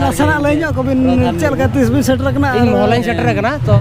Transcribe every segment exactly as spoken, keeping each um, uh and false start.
ᱱᱟᱥᱮᱱᱟᱜ ᱞᱟᱹᱭ ᱧᱚᱜ ᱠᱚᱵᱤᱱ, ᱪᱮᱫ ᱞᱮᱠᱟ ᱛᱤᱥ ᱵᱤᱱ ᱥᱮᱴᱮᱨ ᱟᱠᱟᱱᱟ? ᱤᱧ ᱦᱚᱞᱟᱧ ᱥᱮᱴᱮᱨ ᱟᱠᱟᱱᱟ ᱛᱚ᱾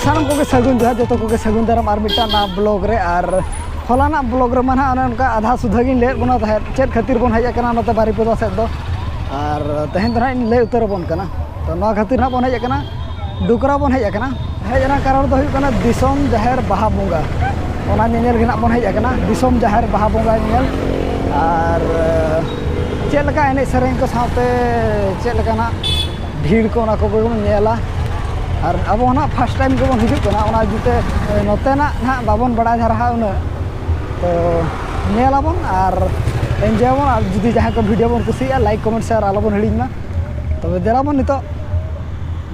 ᱥᱟᱱᱟᱢ ᱠᱚᱜᱮ ᱥᱟᱹᱜᱩᱱ ᱡᱚᱦᱟᱨ, ᱡᱚᱛᱚ ᱠᱚᱜᱮ ᱥᱟᱹᱜᱩᱱ ᱫᱟᱨᱟᱢ ᱟᱨ ᱢᱤᱫᱴᱟᱝ ᱱᱟᱣᱟ ᱵᱞᱚᱜ ᱨᱮ᱾ ᱟᱨ ᱦᱚᱞᱟᱱᱟᱜ ᱵᱞᱚᱜ ᱨᱮᱢᱟ ᱱᱟᱦᱟᱜ ᱚᱱᱮ ᱚᱱᱠᱟ ᱟᱫᱷᱟ ᱥᱩᱫᱷᱟᱹ ᱜᱤᱧ ᱞᱟᱹᱭᱟᱫ ᱵᱚᱱᱟ ᱛᱟᱦᱮᱸᱫ, ᱪᱮᱫ ᱠᱷᱟᱹᱛᱤᱨ ᱵᱚᱱ ᱦᱮᱡ ᱟᱠᱟᱱᱟ ᱱᱚᱛᱮ ᱵᱟᱨᱤᱯᱚᱫᱟ ᱥᱮᱫ ᱫᱚ᱾ ᱟᱨ ᱛᱮᱦᱮᱧ ᱫᱚ ᱱᱟᱦᱟᱜ ᱤᱧ ᱞᱟᱹᱭ ᱩᱛᱟᱹᱨ ᱟᱵᱚᱱ ᱠᱟᱱᱟ᱾ ᱛᱚ, ᱱᱚᱣᱟ ᱠᱷᱟᱹᱛᱤᱨ ᱱᱟᱦᱟᱜ ᱵᱚᱱ ᱦᱮᱡ ᱟᱠᱟᱱᱟ, ᱰᱩᱠᱨᱟ ᱵᱚᱱ ᱦᱮᱡ ᱟᱠᱟᱱᱟ᱾ ᱦᱮᱡ ᱨᱮᱱᱟᱜ ᱠᱟᱨᱚᱱ ᱫᱚ ᱦᱩᱭᱩᱜ ᱠᱟᱱᱟ ᱫᱤᱥᱚᱢ ᱡᱟᱦᱮᱨ ᱵᱟᱦᱟ ᱵᱚᱸᱜᱟ, ᱚᱱᱟ ᱧᱮᱧᱮᱞ ᱜᱮ ᱱᱟᱦᱟᱜ ᱵᱚᱱ ᱦᱮᱡ ᱟᱠᱟᱱᱟ, ᱫᱤᱥᱚᱢ ᱡᱟᱦᱮᱨ ᱵᱟᱦᱟ ᱵᱚᱸᱜᱟ ᱧᱮᱧᱮᱞ᱾ ᱟᱨ ᱪᱮᱫ ᱞᱮᱠᱟ ᱮᱱᱮᱡ ᱥᱮᱨᱮᱧ ᱠᱚ ᱥᱟᱶᱛᱮ ᱪᱮᱫ ᱞᱮᱠᱟᱱᱟᱜ ᱵᱷᱤᱲ ᱠᱚ, ᱚᱱᱟ ᱠᱚᱜᱮ ᱵᱚᱱ ᱧᱮᱞᱟ᱾ ᱟᱨ ᱟᱵᱚ ᱦᱚᱸ ᱱᱟᱦᱟᱜ first time ᱜᱮᱵᱚᱱ ᱦᱤᱡᱩᱜ ᱠᱟᱱᱟ, ᱚᱱᱟ ᱤᱫᱤᱛᱮ ᱱᱚᱛᱮᱱᱟᱜ ᱱᱟᱦᱟᱜ ᱵᱟᱵᱚᱱ ᱵᱟᱲᱟᱭ ᱫᱷᱟᱨᱟᱦᱟ ᱩᱱᱟᱹᱜ᱾ ᱛᱚ ᱧᱮᱞ ᱟᱵᱚᱱ ᱟᱨ enjoy ᱟᱵᱚᱱ, ᱟᱨ ᱡᱩᱫᱤ ᱡᱟᱦᱟᱸᱭ ᱠᱚ video ᱵᱚᱱ ᱠᱩᱥᱤᱭᱟᱜᱼᱟ, like, comment, share ᱟᱞᱚᱵᱚᱱ ᱦᱤᱲᱤᱧ ᱢᱟ᱾ ᱛᱚᱵᱮ ᱫᱮᱞᱟ ᱵᱚᱱ ᱱᱤᱛᱚᱜ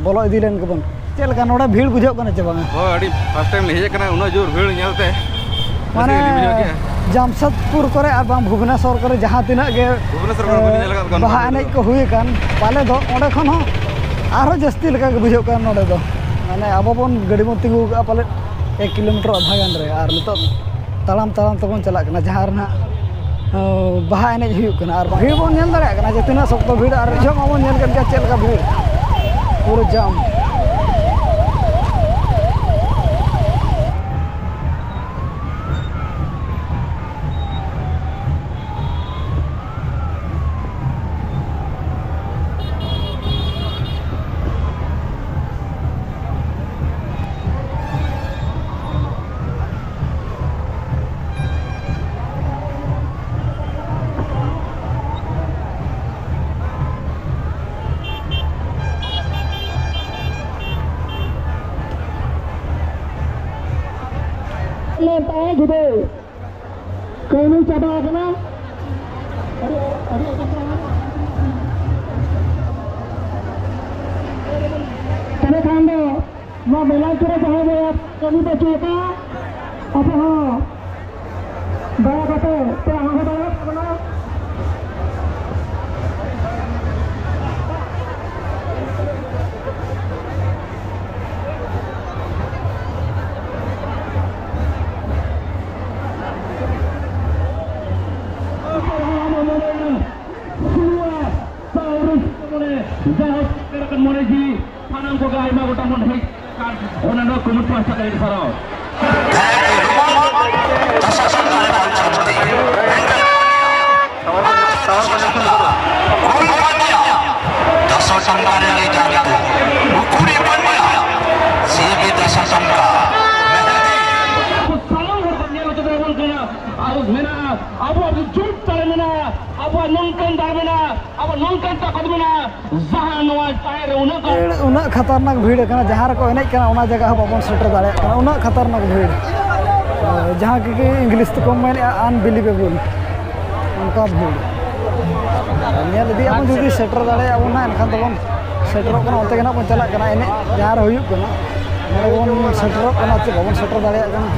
ᱵᱚᱞᱚ ᱤᱫᱤ ᱞᱮᱱ ᱜᱮᱵᱚᱱ᱾ ᱪᱮᱫ ᱞᱮᱠᱟ ᱱᱚᱰᱮ ᱵᱷᱤᱲ ᱵᱩᱡᱷᱟᱹᱜ ᱠᱟᱱᱟ ᱪᱮ ᱵᱟᱝᱟ? ᱦᱳᱭ, ᱟᱹᱰᱤ first time ᱞᱤᱧ ᱦᱮᱡ ᱟᱠᱟᱱᱟ, ᱩᱱᱟᱹᱜ ᱡᱳᱨ ᱵᱷᱤᱲ ᱧᱮᱞᱛᱮ᱾ ᱢᱟᱱᱮ ᱨᱟᱹᱥᱠᱟᱹ ᱜᱮᱞᱤᱧ ᱵᱩᱡᱷᱟᱹᱣ ᱠᱮᱜᱼᱟ᱾ ᱡᱟᱢᱥᱮᱫᱽᱯᱩᱨ ᱠᱚᱨᱮ ᱟᱨ ᱵᱟᱝ ᱵᱷᱩᱵᱽᱱᱮᱥᱚᱨ ᱠᱚᱨᱮ ᱡᱟᱦᱟᱸ ᱛᱤᱱᱟᱹᱜ ᱜᱮ, ᱵᱷᱩᱵᱽᱱᱮᱥᱚᱨ ᱠᱚᱨᱮ ᱵᱟᱹᱞᱤᱧ ᱧᱮᱞ ᱟᱠᱟᱫ ᱠᱚᱣᱟ ᱵᱟᱦᱟ ᱱᱚᱝᱠᱟ ᱮᱱᱮᱡ ᱫᱚ᱾ ᱠᱚ ᱦᱩᱭ ᱟᱠᱟᱱ, ᱯᱟᱞᱮ ᱫᱚ ᱚᱸᱰᱮ ᱠᱷᱚᱱ ᱦᱚᱸ ᱟᱨᱦᱚᱸ ᱡᱟᱹᱥᱛᱤ ᱞᱮᱠᱟ ᱜᱮ ᱵᱩᱡᱷᱟᱹᱜ ᱠᱟᱱᱟ ᱱᱚᱰᱮ ᱫᱚ᱾ ᱢᱟᱱᱮ ᱟᱵᱚ ᱵᱚᱱ ᱜᱟᱹᱰᱤ ᱵᱚᱱ ᱛᱤᱸᱜᱩ ᱠᱟᱜᱼᱟ ᱯᱟᱞᱮᱫ ᱮᱠ ᱠᱤᱞᱳᱢᱤᱴᱟᱨ ᱟᱫᱷᱟ ᱜᱟᱱ ᱨᱮ, ᱟᱨ ᱱᱤᱛᱚᱜ ᱛᱟᱲᱟᱢ ᱛᱟᱲᱟᱢ ᱛᱮᱵᱚᱱ ᱪᱟᱞᱟᱜ ᱠᱟᱱᱟ, ᱡᱟᱦᱟᱸ ᱨᱮ ᱱᱟᱦᱟᱜ, ᱚ, ᱵᱟᱦᱟ ᱮᱱᱮᱡ ᱦᱩᱭᱩᱜ ᱠᱟᱱᱟ᱾ ᱟᱨ ᱵᱷᱤᱲ ᱵᱚᱱ ᱧᱮᱞ ᱫᱟᱲᱮᱭᱟᱜ ᱠᱟᱱᱟ ᱡᱮ ᱛᱤᱱᱟᱹᱜ ᱥᱚᱠᱛᱚ ᱵᱷᱤᱲ, ᱟᱨ ᱦᱤᱡᱩᱜ ᱢᱟᱵᱚᱱ ᱧᱮᱞ ᱠᱮᱫ ᱜᱮᱭᱟ ᱪᱮᱫ ᱞᱮᱠᱟ ᱵᱷᱤᱲ, ᱯᱩᱨᱟᱹ ᱡᱟᱢ᱾ ᱞᱮᱱ ᱛᱟᱦᱮᱸ ᱡᱩᱫᱟᱹ᱾ ᱠᱟᱹᱢᱤ ᱪᱟᱵᱟ ᱟᱠᱟᱱᱟ᱾ ᱛᱚᱵᱮ ᱠᱷᱟᱱ ᱫᱚ ᱱᱚᱣᱟ ᱢᱮᱞᱟ ᱠᱚᱨᱮ ᱡᱟᱦᱟᱸᱭ ᱵᱚᱭᱦᱟ ᱠᱟᱹᱢᱤ ᱵᱟᱹᱪᱩᱜ ᱟᱠᱟᱫ, ᱟᱯᱮ ᱦᱚᱸ ᱫᱟᱭᱟ ᱠᱟᱛᱮ ᱯᱮ ᱟᱬᱜᱚ ᱫᱟᱲᱮᱭᱟᱜ ᱠᱟᱱᱟ᱾ ᱥᱟᱶᱨᱩᱥ ᱢᱚᱱᱮ, ᱡᱟᱦᱟᱸ ᱥᱮᱴᱮᱨ ᱟᱠᱟᱱ ᱢᱚᱱᱮ ᱡᱤᱣᱤ, ᱥᱟᱱᱟᱢ ᱠᱚᱜᱮ ᱟᱭᱢᱟ ᱜᱚᱴᱟᱝ ᱵᱚᱱ ᱦᱮᱡ ᱟᱠᱟᱱ, ᱚᱱᱟ ᱫᱚ ᱠᱩᱢᱩᱴ ᱯᱟᱦᱴᱟ ᱠᱷᱚᱱ ᱥᱟᱨᱦᱟᱣ᱾ ᱫᱚᱥ ᱴᱟᱠᱟ ᱨᱮ ᱞᱤᱴᱟᱨ ᱠᱚ᱾ ᱩᱠᱩᱨᱤ ᱵᱟᱹᱱᱩᱜᱼᱟ᱾ ᱥᱤᱭᱟᱹᱵᱤ ᱫᱚᱥ ᱴᱟᱠᱟ᱾ ᱥᱟᱱᱟᱢ ᱦᱚᱲ ᱠᱚ ᱧᱮᱞ ᱦᱚᱪᱚ ᱫᱟᱲᱮᱭᱟᱵᱚᱱ ᱠᱟᱱᱟ᱾ ᱟᱵᱚ ᱢᱮᱱᱟᱜᱼᱟ, ᱟᱵᱚᱣᱟᱜ ᱡᱩᱢᱤᱫ ᱫᱟᱲᱮ ᱢᱮᱱᱟᱜᱼᱟ, ᱟᱵᱚᱣᱟᱜ ᱱᱚᱝᱠᱟᱱ ᱫᱟᱲᱮ ᱢᱮᱱᱟᱜᱼᱟ, ᱟᱵᱚᱣᱟᱜ ᱱᱚᱝᱠᱟᱱ ᱛᱟᱠᱚᱛ ᱢᱮᱱᱟᱜᱼᱟ, ᱡᱟᱦᱟᱸ ᱱᱚᱣᱟ ᱴᱟᱭᱤᱢ ᱨᱮ ᱩᱱᱟᱹᱜ ᱜᱟᱱ ᱵᱷᱤᱲ, ᱩᱱᱟᱹᱜ ᱠᱷᱟᱛᱟᱨᱱᱟᱠ ᱵᱷᱤᱲ ᱠᱟᱱᱟ, ᱡᱟᱦᱟᱸ ᱨᱮᱠᱚ ᱮᱱᱮᱡ ᱠᱟᱱᱟ ᱚᱱᱟ ᱡᱟᱭᱜᱟ ᱦᱚᱸ ᱵᱟᱵᱚᱱ ᱥᱮᱴᱮᱨ ᱫᱟᱲᱮᱭᱟᱜ ᱠᱟᱱᱟ, ᱩᱱᱟᱹᱜ ᱠᱷᱟᱛᱟᱨᱱᱟᱠ ᱵᱷᱤᱲ᱾ ᱡᱟᱦᱟᱸ ᱠᱤ ᱤᱝᱞᱤᱥ ᱛᱮᱠᱚ ᱢᱮᱱᱮᱫᱼᱟ unbelievable, ᱚᱱᱠᱟ ᱵᱷᱤᱲ᱾ ᱧᱮᱞ ᱤᱫᱤᱭᱟᱵᱚᱱ, ᱡᱩᱫᱤ ᱥᱮᱴᱮᱨ ᱫᱟᱲᱮᱭᱟᱜᱼᱟ ᱵᱚᱱ ᱱᱟᱦᱟᱜ, ᱮᱱᱠᱷᱟᱱ ᱫᱚᱵᱚᱱ ᱥᱮᱴᱮᱨᱚᱜ ᱠᱟᱱᱟ, ᱚᱱᱛᱮ ᱜᱮ ᱱᱟᱦᱟᱜ ᱵᱚᱱ ᱪᱟᱞᱟᱜ ᱠᱟᱱᱟ, ᱮᱱᱮᱡ ᱡᱟᱦᱟᱸ ᱨᱮ ᱦᱩᱭᱩᱜ ᱠᱟᱱᱟ, ᱚᱸᱰᱮ ᱵᱚᱱ ᱥᱮᱴᱮᱨᱚᱜ ᱠᱟᱱᱟ ᱥᱮ ᱵᱟᱵᱚᱱ ᱥᱮᱴᱮᱨ ᱫᱟᱲᱮᱭᱟᱜ ᱠᱟᱱᱟ᱾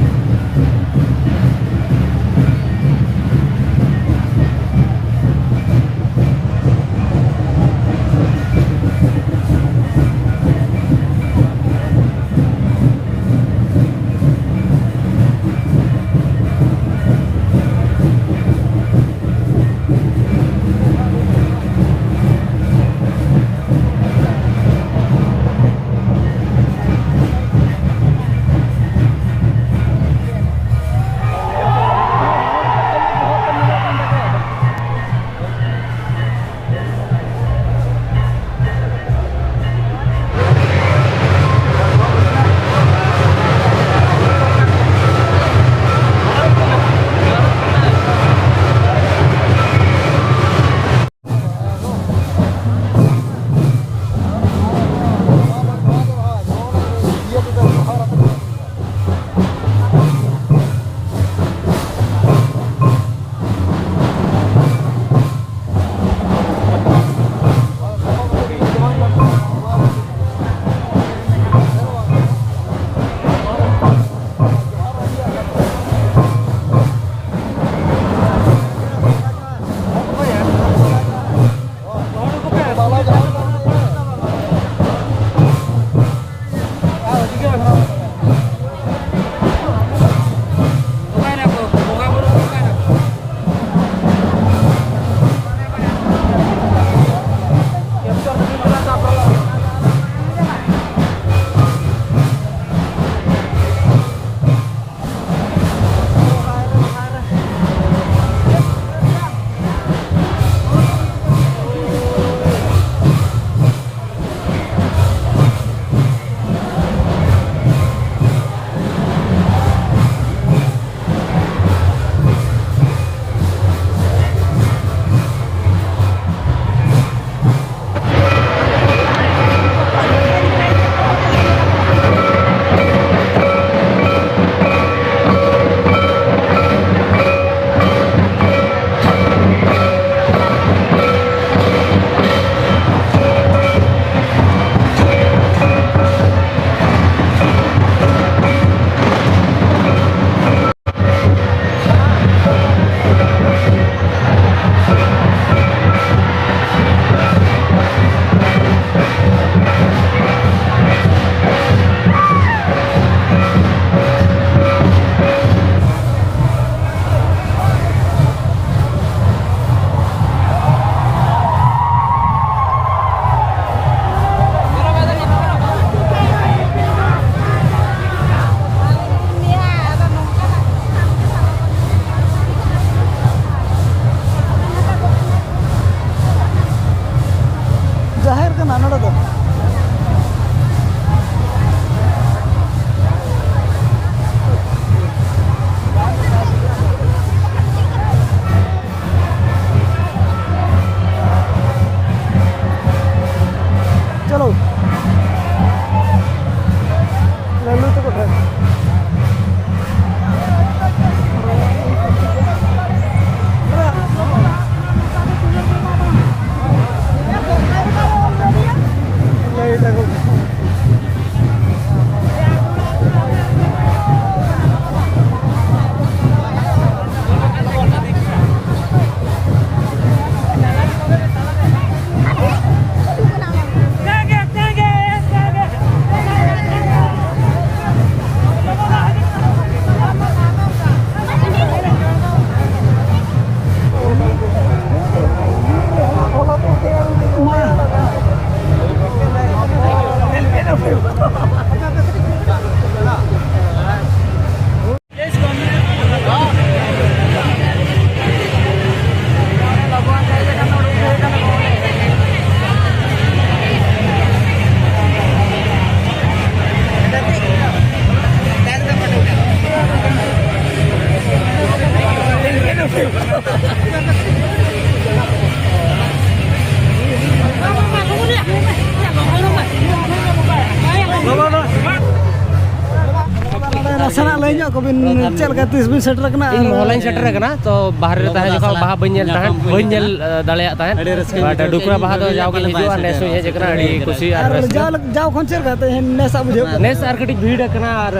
ᱞᱟᱹᱭ ᱧᱚᱜ ᱠᱚᱵᱤᱱ, ᱪᱮᱫ ᱞᱮᱠᱟ, ᱛᱤᱥ ᱵᱤᱱ ᱥᱮᱴᱮᱨ ᱟᱠᱟᱱᱟ? ᱤᱧ ᱟᱨ ᱦᱚᱞᱟᱧ ᱥᱮᱴᱮᱨ ᱟᱠᱟᱱᱟ, ᱛᱚ ᱵᱟᱦᱨᱮ ᱨᱮ ᱛᱟᱦᱮᱸ ᱡᱚᱠᱷᱚᱱ ᱵᱟᱦᱟ ᱵᱟᱹᱧ ᱧᱮᱞ ᱛᱟᱦᱮᱸᱫ, ᱵᱟᱹᱧ ᱧᱮᱞ ᱫᱟᱲᱮᱭᱟᱜ ᱛᱟᱦᱮᱸᱫ᱾ ᱟᱹᱰᱤ ᱨᱟᱹᱥᱠᱟᱹ ᱵᱩᱡᱷᱟᱹᱣ ᱠᱮᱫᱟ᱾ ᱰᱩᱠᱨᱟ ᱵᱟᱦᱟ ᱫᱚ ᱡᱟᱣ ᱜᱮ ᱦᱤᱡᱩᱜᱼᱟ, ᱱᱮᱥ ᱦᱚᱸ ᱦᱮᱡ ᱟᱠᱟᱱᱟ, ᱟᱹᱰᱤ ᱠᱩᱥᱤ ᱟᱨ ᱨᱟᱹᱥᱠᱟᱹ᱾ ᱡᱟᱣ ᱞᱮᱠ-, ᱡᱟᱣ ᱠᱷᱚᱱ ᱪᱮᱫ ᱞᱮᱠᱟ ᱛᱮᱦᱮᱧ ᱱᱮᱥᱟᱜ ᱵᱩᱡᱷᱟᱹᱜ ᱠᱟᱱᱟ? ᱱᱮᱥ ᱟᱨ ᱠᱟᱹᱴᱤᱡ ᱵᱷᱤᱲ ᱟᱠᱟᱱᱟ ᱟᱨ,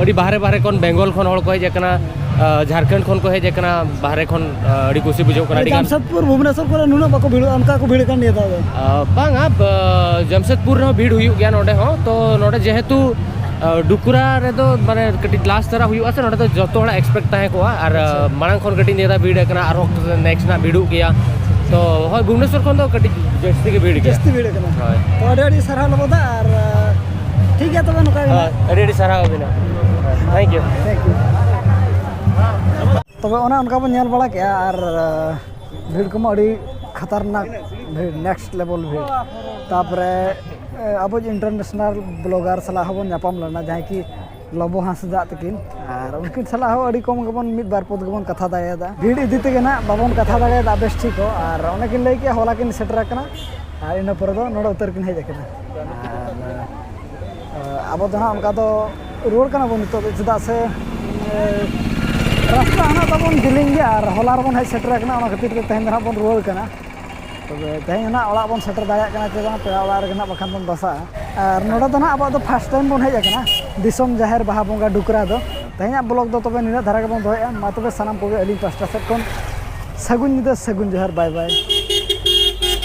ᱟᱹᱰᱤ ᱵᱟᱦᱨᱮ ᱵᱟᱦᱨᱮ ᱠᱷᱚᱱ, ᱵᱮᱝᱜᱚᱞ ᱠᱷᱚᱱ ᱦᱚᱲ ᱠᱚ ᱦᱮᱡ ᱟᱠᱟᱱᱟ, ᱡᱷᱟᱲᱠᱷᱚᱸᱰ ᱠᱷᱚᱱ ᱠᱚ ᱦᱮᱡ ᱟᱠᱟᱱᱟ ᱵᱟᱦᱨᱮ ᱠᱷᱚᱱ, ᱟᱹᱰᱤ ᱠᱩᱥᱤ ᱵᱩᱡᱷᱟᱹᱜ ᱠᱟᱱᱟ, ᱟᱹᱰᱤ ᱜᱟᱱ᱾ ᱡᱟᱢᱥᱮᱫᱽᱯᱩᱨ, ᱵᱷᱩᱵᱽᱱᱮᱥᱚᱨ ᱠᱚᱨᱮ ᱱᱩᱱᱟᱹᱜ ᱵᱟᱠᱚ ᱵᱷᱤᱲᱚᱜᱼᱟ, ᱚᱱᱠᱟ ᱠᱚ ᱵᱷᱤᱲ ᱠᱟᱱ ᱱᱤᱭᱟᱹ ᱫᱷᱟᱣ ᱫᱚ? ᱵᱟᱝᱟ, ᱡᱟᱢᱥᱮᱫᱽᱯᱩᱨ ᱨᱮᱦᱚᱸ ᱵᱷᱤᱲ ᱦᱩᱭᱩᱜ ᱜᱮᱭᱟ ᱱᱚᱰᱮ ᱦᱚᱸ᱾ ᱛᱚ ᱱᱚᱰᱮ ᱡᱮᱦᱮᱛᱩ ᱰᱩᱠᱨᱟ ᱨᱮᱫᱚ ᱢᱟᱱᱮ ᱠᱟᱹᱴᱤᱡ ᱞᱟᱥ ᱫᱷᱟᱨᱟ ᱦᱩᱭᱩᱜᱼᱟ ᱥᱮ, ᱱᱚᱰᱮ ᱫᱚ ᱡᱚᱛᱚ ᱦᱚᱲᱟᱜ ᱮᱠᱥᱯᱮᱠᱴ ᱛᱟᱦᱮᱸ ᱠᱚᱜᱼᱟ᱾ ᱟᱨ ᱢᱟᱲᱟᱝ ᱠᱷᱚᱱ ᱠᱟᱹᱴᱤᱡ ᱱᱤᱭᱟᱹ ᱫᱷᱟᱣ ᱵᱷᱤᱲ ᱟᱠᱟᱱᱟ, ᱟᱨᱦᱚᱸ ᱱᱮᱠᱥᱴ ᱨᱮᱱᱟᱜ ᱵᱷᱤᱲᱚᱜ ᱜᱮᱭᱟ᱾ ᱛᱚ ᱦᱳᱭ, ᱵᱷᱩᱵᱽᱱᱮᱥᱚᱨ ᱠᱷᱚᱱ ᱫᱚ ᱠᱟᱹᱴᱤᱡ ᱡᱟᱹᱥᱛᱤ ᱜᱮ ᱵᱷᱤᱲ ᱜᱮᱭᱟ᱾ ᱡᱟᱹᱥᱛᱤ ᱵᱷᱤᱲ ᱟᱠᱟᱱᱟ᱾ ᱦᱳᱭ᱾ ᱛᱚ ᱟᱹᱰᱤ ᱟᱹᱰᱤ ᱥᱟᱨᱦᱟᱣ ᱞᱚᱵᱚᱫᱟ, ᱟᱨ ᱴᱷᱤᱠ ᱜᱮᱭᱟ ᱛᱚᱵᱮ, ᱱᱚᱝᱠᱟ ᱜᱮ᱾ ᱦᱳᱭ, ᱟᱹᱰᱤ ᱟᱹᱰᱤ ᱥᱟᱨᱦᱟᱣ ᱟᱹᱵᱤᱱᱟ᱾ Thank you. ᱛᱚᱵᱮ ᱚᱱᱮ ᱚᱱᱠᱟ ᱵᱚᱱ ᱧᱮᱞ ᱵᱟᱲᱟ ᱠᱮᱜᱼᱟ, ᱟᱨ ᱵᱷᱤᱲ ᱠᱚᱢᱟ ᱟᱹᱰᱤ ᱠᱷᱟᱛᱟᱨᱱᱟᱠ ᱵᱷᱤᱲ, ᱱᱮᱠᱥᱴ ᱞᱮᱵᱮᱞ ᱵᱷᱤᱲ᱾ ᱛᱟᱯᱚᱨᱮ ᱟᱵᱚ ᱤᱱᱴᱟᱨᱱᱮᱥᱱᱟᱞ ᱵᱞᱚᱜᱟᱨ ᱥᱟᱞᱟᱜ ᱦᱚᱸᱵᱚᱱ ᱧᱟᱯᱟᱢ ᱞᱮᱱᱟ, ᱡᱟᱦᱟᱸᱭ ᱠᱤ ᱞᱚᱵᱚ ᱦᱟᱸᱥᱫᱟᱜ ᱛᱟᱹᱠᱤᱱ᱾ ᱟᱨ ᱩᱱᱠᱤᱱ ᱥᱟᱞᱟᱜ ᱦᱚᱸ ᱟᱹᱰᱤ ᱠᱚᱢ ᱜᱮᱵᱚᱱ ᱢᱤᱫ ᱵᱟᱨ ᱯᱚᱫ ᱜᱮᱵᱚᱱ ᱠᱟᱛᱷᱟ ᱫᱟᱲᱮᱭᱟᱫᱟ᱾ ᱵᱷᱤᱲ ᱤᱫᱤ ᱛᱮᱜᱮ ᱱᱟᱜ ᱵᱟᱵᱚᱱ ᱠᱟᱛᱷᱟ ᱫᱟᱲᱮᱭᱟᱫᱟ ᱵᱮᱥ ᱴᱷᱤᱠ ᱦᱚᱸ, ᱟᱨ ᱚᱱᱮ ᱠᱤᱱ ᱞᱟᱹᱭ ᱠᱮᱜᱼᱟ, ᱦᱚᱞᱟ ᱠᱤᱱ ᱥᱮᱴᱮᱨ ᱟᱠᱟᱱᱟ ᱟᱨ ᱤᱱᱟᱹ ᱯᱚᱨᱮ ᱫᱚ ᱱᱚᱰᱮ ᱩᱛᱟᱹᱨ ᱠᱤᱱ ᱦᱮᱡ ᱟᱠᱟᱱᱟ᱾ ᱟᱨ ᱟᱵᱚ ᱫᱚ ᱦᱟᱸᱜ ᱚᱱᱠᱟ ᱫᱚ ᱨᱩᱣᱟᱹᱲ ᱠᱟᱱᱟ ᱵᱚᱱ ᱱᱤᱛᱚᱜ ᱫᱚ, ᱪᱮᱫᱟᱜ ᱥᱮ ᱨᱟᱥᱛᱟ ᱦᱮᱱᱟᱜ ᱛᱟᱵᱚᱱ ᱡᱮᱞᱮᱧ ᱜᱮᱭᱟ ᱟᱨ ᱦᱚᱞᱟ ᱨᱮᱵᱚᱱ ᱦᱮᱡ ᱥᱮᱴᱮᱨ ᱟᱠᱟᱱᱟ, ᱚᱱᱟ ᱠᱷᱟᱹᱛᱤᱨ ᱛᱮ ᱛᱮᱦᱮᱧ ᱫᱚ ᱦᱟᱸᱜ ᱵᱚᱱ ᱨᱩᱣᱟᱹᱲ ᱠᱟᱱᱟ᱾ ᱛᱚᱵᱮ ᱛᱮᱦᱮᱧ ᱦᱟᱸᱜ ᱚᱲᱟᱜ ᱵᱚᱱ ᱥᱮᱴᱮᱨ ᱫᱟᱲᱮᱭᱟᱜ ᱠᱟᱱᱟ ᱪᱮ ᱵᱟᱝ, ᱯᱮᱲᱟ ᱚᱲᱟᱜ ᱨᱮᱜᱮ ᱦᱟᱸᱜ ᱵᱟᱠᱷᱟᱱ ᱵᱚᱱ ᱵᱟᱥᱟᱜᱼᱟ᱾ ᱟᱨ ᱱᱚᱰᱮ ᱫᱚ ᱦᱟᱸᱜ ᱟᱵᱚᱣᱟᱜ ᱫᱚ ᱯᱷᱟᱥᱴ ᱴᱟᱭᱤᱢ ᱵᱚᱱ ᱦᱮᱡ ᱟᱠᱟᱱᱟ ᱫᱤᱥᱚᱢ ᱡᱟᱦᱮᱨ ᱵᱟᱦᱟ ᱵᱚᱸᱜᱟ ᱰᱩᱠᱨᱟ ᱫᱚ᱾ ᱛᱮᱦᱮᱧᱟᱜ ᱵᱞᱚᱜ ᱫᱚ ᱛᱚᱵᱮ ᱱᱤᱱᱟᱹᱜ ᱫᱷᱟᱨᱟ ᱜᱮᱵᱚᱱ ᱫᱚᱦᱚᱭᱮᱫᱼᱟ᱾ ᱢᱟ ᱛᱚᱵᱮ ᱥᱟᱱᱟᱢ ᱠᱚᱜᱮ ᱟᱹᱞᱤᱧ ᱯᱟᱥᱴᱟ ᱥᱮᱫ ᱠᱷᱚᱱ ᱥᱟᱹᱜᱩᱱ ᱧᱤᱫᱟᱹ, ᱥᱟᱹᱜᱩᱱ ᱡᱚᱦᱟᱨ, ᱵᱟᱭ ᱵᱟᱭ᱾